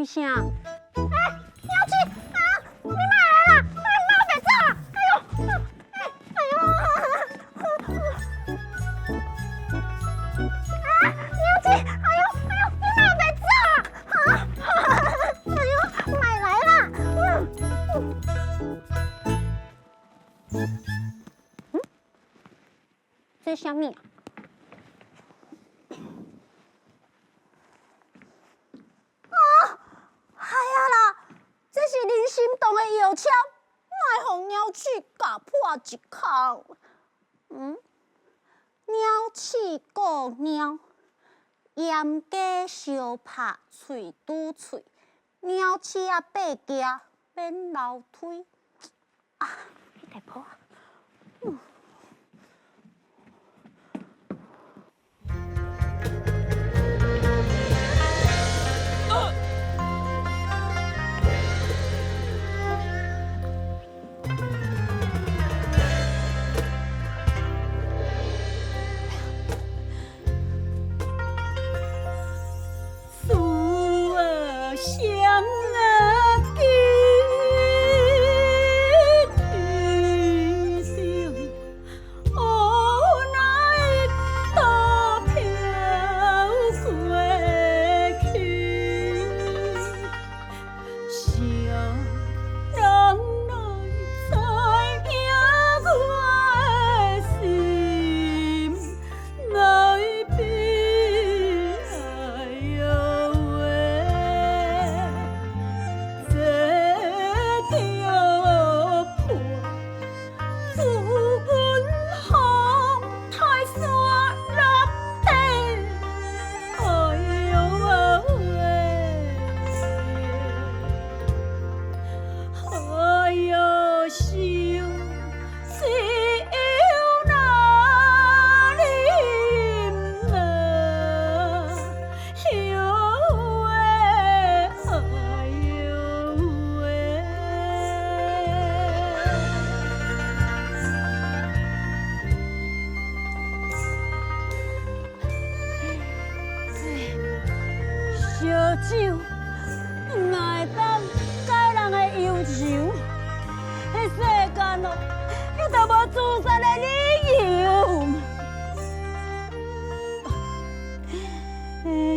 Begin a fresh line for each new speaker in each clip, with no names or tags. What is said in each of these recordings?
物聲？哎，鳥鼠啊，你莫來啦！你莫白走啊！哎呦，哎呦！啊，鳥鼠，哎呦，哎呦，你莫白走啊！啊，哎呦，莫來啦！嗯，這是啥物啊？這是林心動的藥籤，莫予鳥鼠咬破一空。嗯，鳥鼠顧貓，鹽雞相拍喙拄喙，鳥鼠仔爬行免樓梯。啊，去提婆啊！嗯。
燒酒哪會當解人的憂愁？彼世間哦，彼都無自殺的理由。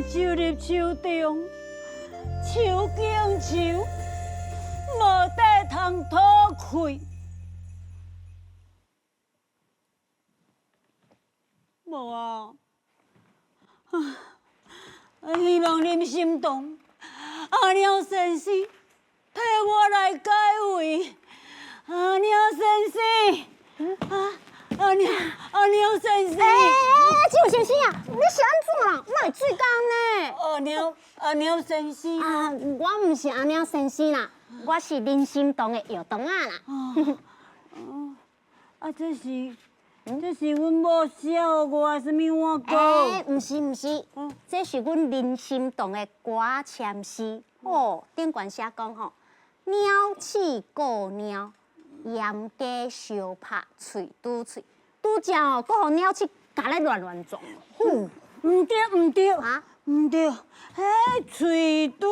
酒入手中，手間愁，無地通吐氣。無啊。希望林心動阿鳥先生替我來解圍。阿鳥先生，啊，阿鳥阿鳥先生，
欸，酒先生啊，你是按怎啦？哪會醉甲按呢？
阿鳥阿鳥先生
啊，我毋是阿鳥先生啦，我是林心動的藥童仔啦。
哦，啊，這是。這是阮某寫予我的啥物碗糕？
欸，毋是毋是，這是阮林心動的歌籤詩。哦，頂懸寫講吼，鳥鼠顧貓，鹽雞相拍喙拄喙，拄才哦，閣予鳥鼠咬咧亂亂撞。
哼，毋對毋對，啊，毋對，彼喙拄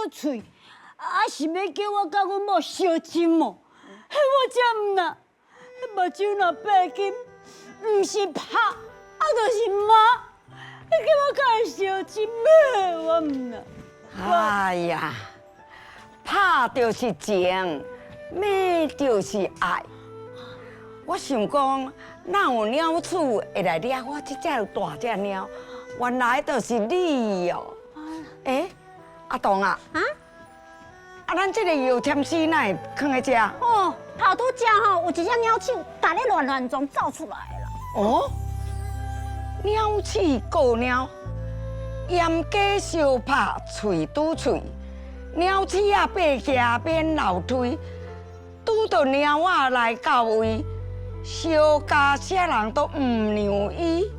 喙，啊是欲叫我佮阮某相針哦？彼我才毋若，彼目睭若爬金。毋是拍，啊，就是罵，你叫我佮伊相針咩？我毋若。
哎呀，拍就是情，罵就是愛。我想講，哪有鳥鼠會來掠我這隻大隻貓？原來就是你哦。欸，阿東啊，啊，啊，咱這個藥籤詩哪會囥佇這？
哦，頭拄才吼有一隻鳥鼠，共咧亂亂撞走出來啦。
哦，鳥鼠顧貓，鹽雞相拍喙拄喙，鳥鼠仔爬行免樓梯，拄著貓仔來到位，相加啥人都毋讓伊。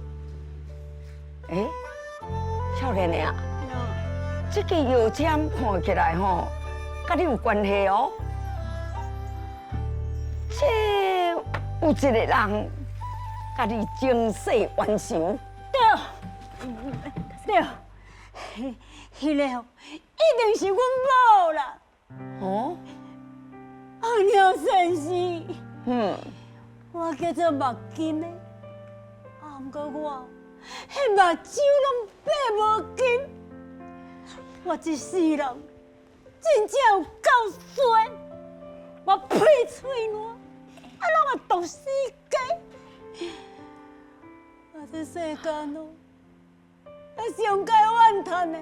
欸，少年的啊，這个藥籤看起來吼，佮你有關係哦。這有一個人。佮你前世冤仇。
對，對，彼个吼，一定是阮某啦。
哦，
阿娘先生，我叫做目金的，啊，毋过我彼目睭攏变无金，我這世人真正有夠衰，我屁喙瀾，啊，攏會毒死雞。我這世間哦，上蓋怨嘆的，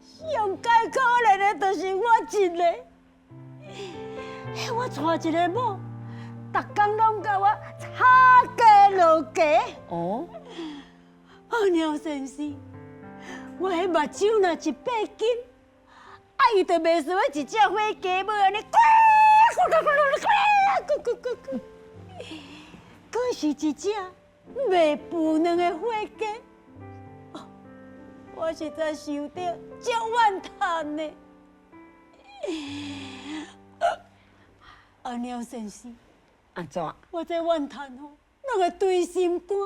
上蓋可憐的，就是我一个。我娶一個某，逐工攏共我吵架落架。阿娘先生，我彼目睭若一變金，啊，伊就袂輸一隻火雞母按呢，咕咕咕咕咕咕咕，閣是一隻袂孵卵的火雞。我實在受著足怨嘆的。阿娘先生，
按怎？
我這怨嘆吼，攏會堆心肝。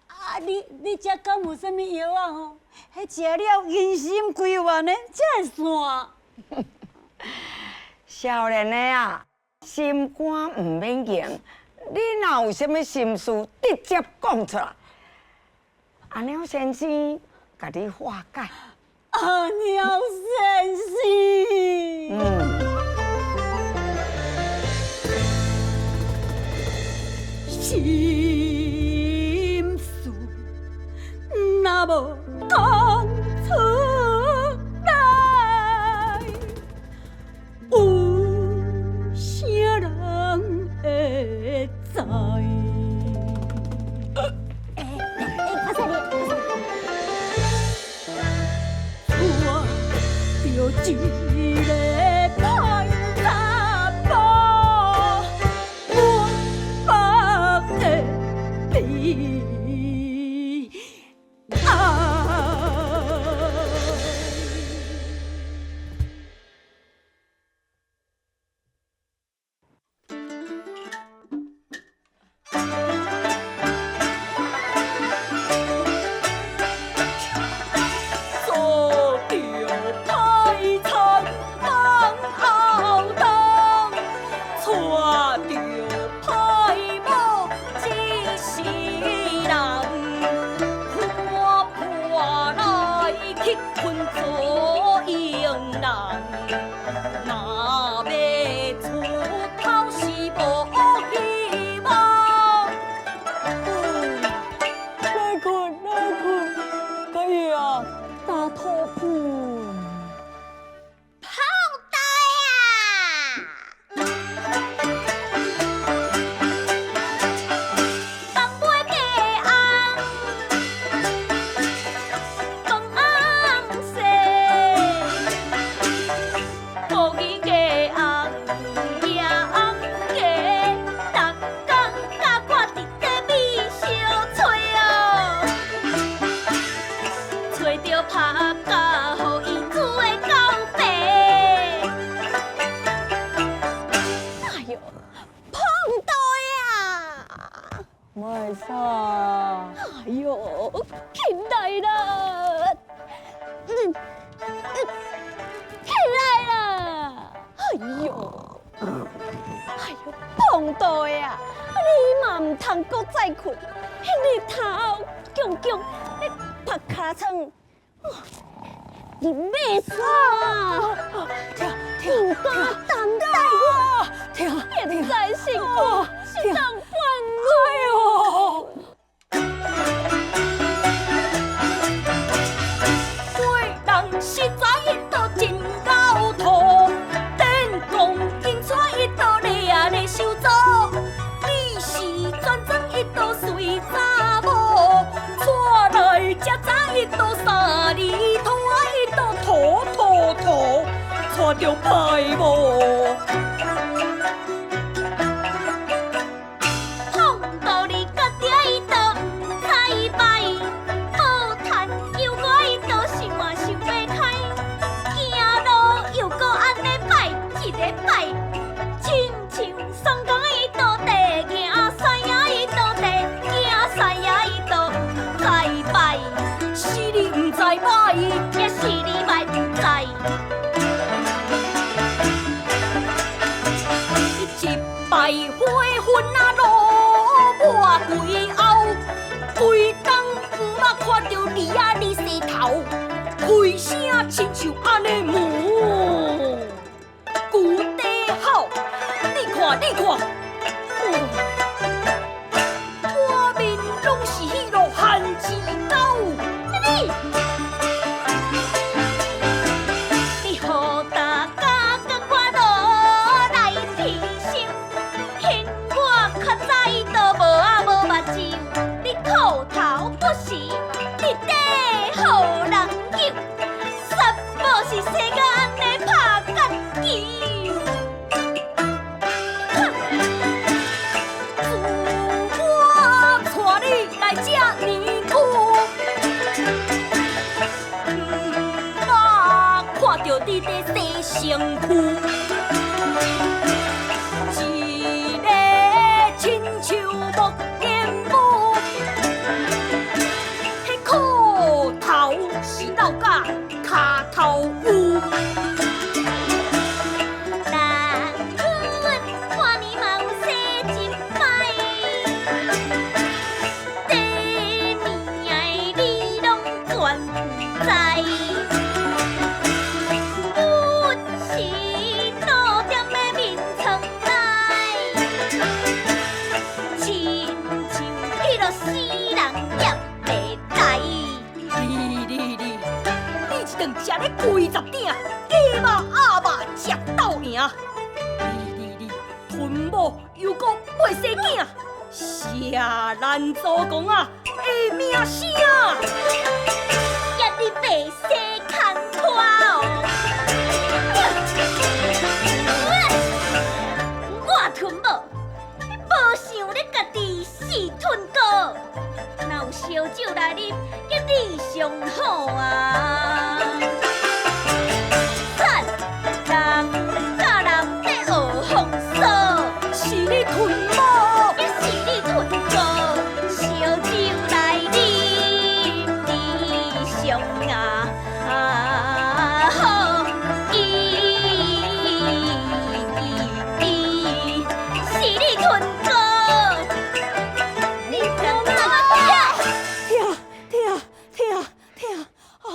啊，你遮敢有啥物藥仔吼？彼食了人心歸丸的，才會散。
少年的啊，心肝毋免硬，你若有啥物心事，直接講出來。阿娘先生共你化解。
阿娘先生。心事若無講出來，有啥人會知？
欸，拍謝你，
娶著一个歹查某，滿腹的悲哀。做著歹田放後當，娶著歹某一世人，看破來去困做傭人，若欲出頭是無希望。來困來困，可以啊，大肚鋪。
碰到啊！放袂雞紅，放紅色，乌耳雞紅，野紅雞，逐工佮我佇咧面相揣哦，揣著拍甲予伊煮的夠白。哎喲，碰到呀！
莫啥？
哎喲，起來啦！起來啦！哎喲，哎喲，碰到呀！你嘛毋通閣再睏，彼日頭強強咧拍尻瘡，你欲啥？
疼
唔敢擔待我，
疼
現在身軀是當半
哎喲！
對人實在伊都真厚土，天公金帶伊都掠咧收走，你是專裝伊都隨查某，帶來這早伊都三字頭，伊都吐吐吐，娶著歹某。
碰到你家己伊都毋知歹，無趁猶我伊都想啊想欲開，行路又閣按呢擺一个擺，親像雙江伊都地行山呀伊都地行山呀伊都毋知歹，
是你毋知歹，花粉啊落满规后，规冬毋捌看著你啊你洗头，开声亲像按呢母牛在吼，你看你看，满面攏是彼落番薯狗，你。你予大家甲我落来提心，嫌我较早伊都无啊无目睭，你苦头不时伫咧予人救，三宝是生甲按呢拍干球。自我带你来这呢久，毋捌看著你咧洗身躯，一个亲像木莲母，彼裤头是落甲跤头有。人阮看你嘛有洗一摆，底年的你拢全不知。阮是倒踮咧眠床内，亲像彼落死人也袂知。你你你，你一顿食咧几十鼎，鸡肉鸭肉食斗赢。你你你，吞某又阁袂生囝，谢咱祖公啊的名声。嫌你白洗空拖哦！我吞某，你无想咧家己是吞哥，若有烧酒来啉，叫你上好啊！咱人佮人咧学风骚，是你吞某，也是你吞哥，烧酒来啉，你上啊好。咦，是你吞哥，你怎么
疼疼疼疼啊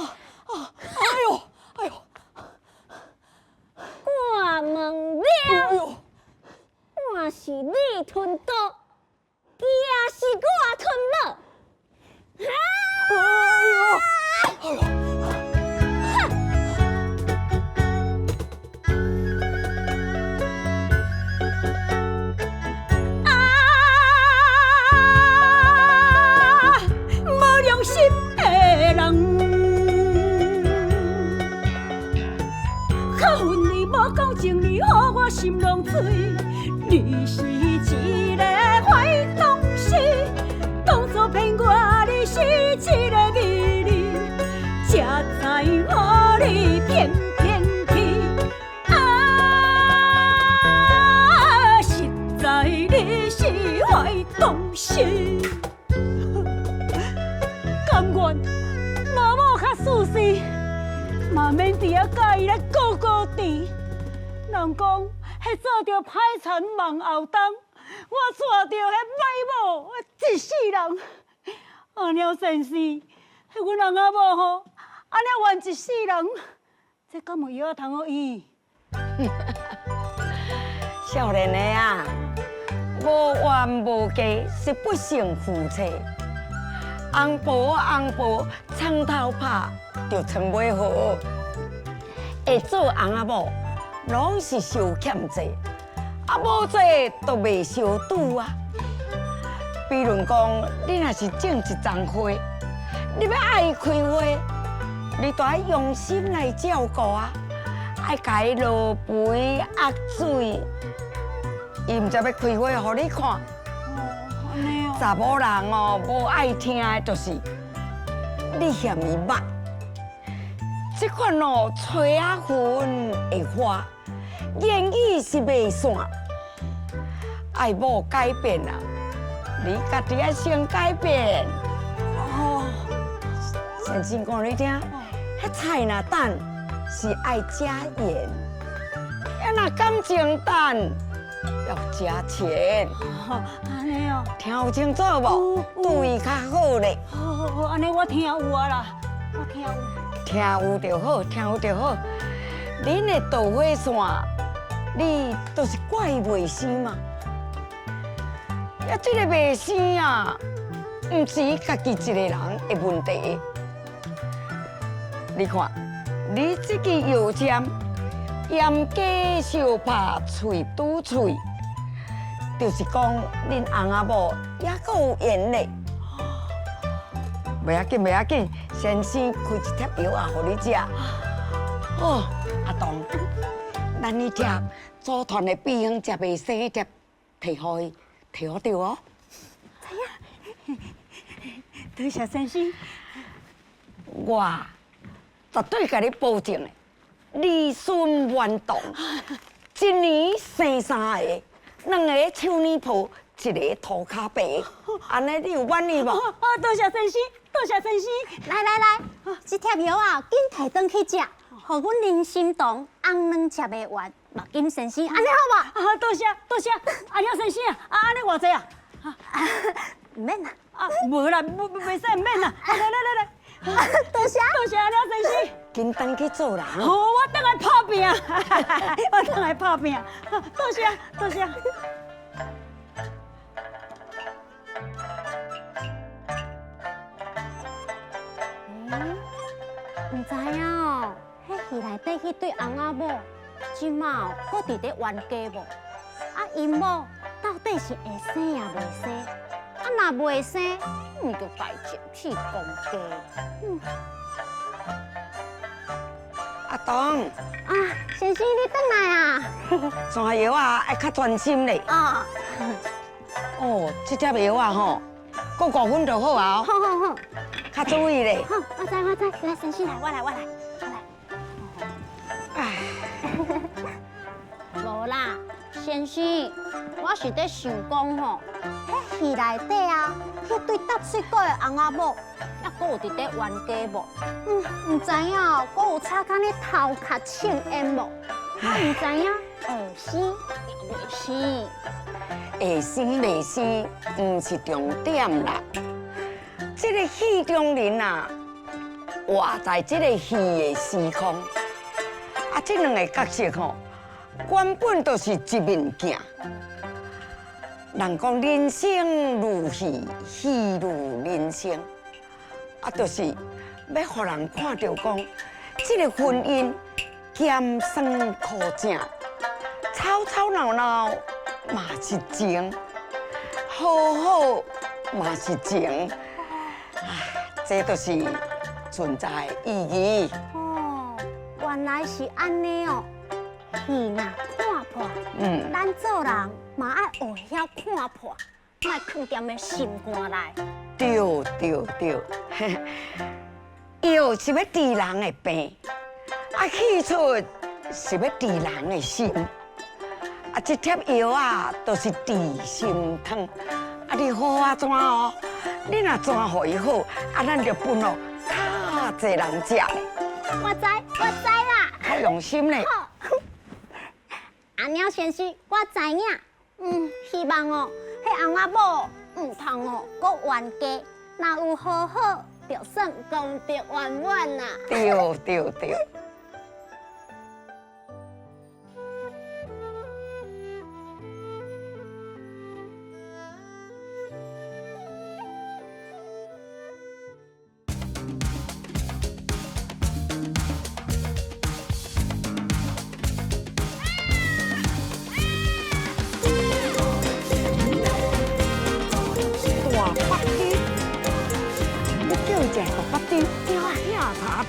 啊！哎呦哎呦！
我问了，
哎呦！
我是你吞哥，也是我吞某。
哎呦！哎呦！啊！无良心的人，较恨你无讲情理，予我心拢碎。你是一个坏东西，当初骗我你是一个美人，才知予你骗骗去。啊，实在你是坏东西。甘愿老某较自私，嘛免伫遐佮伊咧顾顾甜。人讲，彼做著歹田望后冬，我娶著彼歹某，一世人。阿了先生，彼阮翁仔某吼，按呢怨一世人，这敢有药仔通好医？
少年的啊，无冤无家是不成夫妻。翁婆翁婆，床头拍就床尾和。会做翁仔某，拢是相欠债，啊无债都袂相拄啊。比如讲，你若是种一丛花，你欲爱伊开花，你就爱用心来照顾啊，爱共伊落肥压水，伊毋才欲开花予你看。查某人哦，无爱听的，就是你嫌伊肉。这款哦，吹仔云的花，言语是袂散。爱某改变啊，你家己爱先改变。哦，先生讲你听，彼菜若淡是爱加盐，啊若感情淡要加錢。
按呢哦，
聽有清楚無？對伊較好咧。
好好好，按呢我聽有啊啦，我聽有。
聽有就好，聽有就好。恁的導火線，你就是怪伊袂生嘛。啊，這個袂生啊，毋是家己一個人的問題。你看，你這支藥籤，鹽雞相拍喙拄喙，就是講恁翁仔某猶閣有緣咧。袂要緊，袂要緊，先生開一帖藥啊，予你食。哦，阿東，咱彼帖祖傳的秘方食袂生，彼帖提予伊，提予著哦。
知影。多謝先生。
我絕對共你保證的，兒孫滿堂，一年生三个，兩个手呢抱，一个塗跤白，按呢你有滿意無？
啊，多謝先生，多謝先生。
來來來，這帖藥啊，緊提轉去食，予阮林心彤紅卵食袂完，嘛緊先生，按呢好無？
啊，多謝多謝，阿了先生啊，啊，按呢偌濟啊？
毋免啦，
啊，無啦，袂使毋免啦。來來來來，
多謝
多謝阿了先生。
緊轉去做人。
好，我轉來拍拚，我轉來拍拚。多謝多謝。
毋知影哦，彼戲內底彼對翁仔某，這馬閣佇咧冤家無？啊，𪜶某到底是會生抑袂生？啊，若袂生，毋就代志去公家。嗯。
阿東。
啊，先生你轉來啊！
山藥啊，愛較專心咧。
啊。
哦，這帖藥啊吼，閣五分就好啊。
好好好。
較注意咧。
好，我知我知，來先生來，我來我來我來。
唉。
無啦，先生，我是咧想講吼，彼戲內底啊，彼對搭水果的翁仔某，猶閣有佇咧冤家無？嗯，毋知影閣有吵甲咧頭殼青煙無？我毋知影會生抑袂生。
會生袂生，毋是重點啦。這個戲中人啊，活在這個戲的時空，啊，這兩個角色吼，原本就是一面鏡。人講人生如戲，戲如人生，啊，就是欲予人看著講，這個婚姻鹹酸苦汫，吵吵鬧鬧嘛是情，好好嘛是情。這就是存在的意義。
哦，原來是按呢哦。戲若看破，咱做人嘛愛學曉看破，莫囥踮咧心肝內。
對對對，藥是欲治人的病，啊，戲出是欲治人的心。啊，這帖藥啊，就是治心湯。啊，你好啊怎哦？你若怎予伊好，啊，咱就分予較濟人食。
我知，我知啦。
較用心咧。
好。阿鳥先生，我知影。嗯，希望哦，彼翁仔某毋通哦，閣冤家，若有好好，就算功德圓滿啦。
對對對。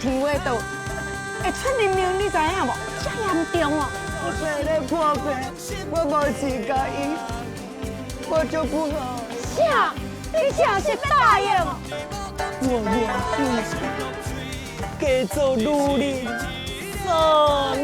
天话到，會出人命，你知影無？
遮嚴重哦！
我在咧破病，我無時間醫，我就不好。
啥？你真是答應？
我命叫做女人傻咪。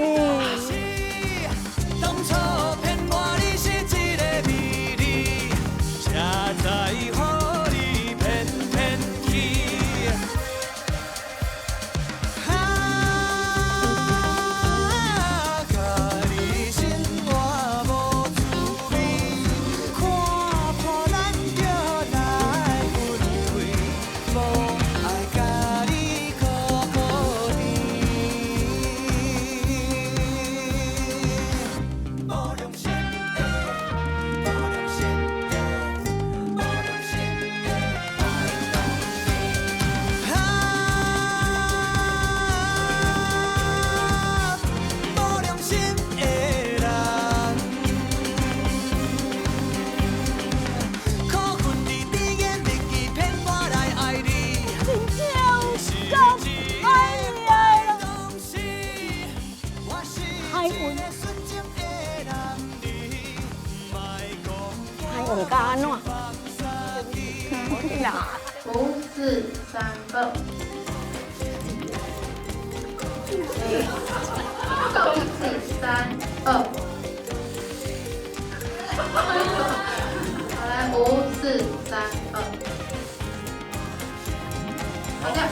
毋敢按怎？啦。
五四三二。五四三二。好，來，五四三二。好，這樣。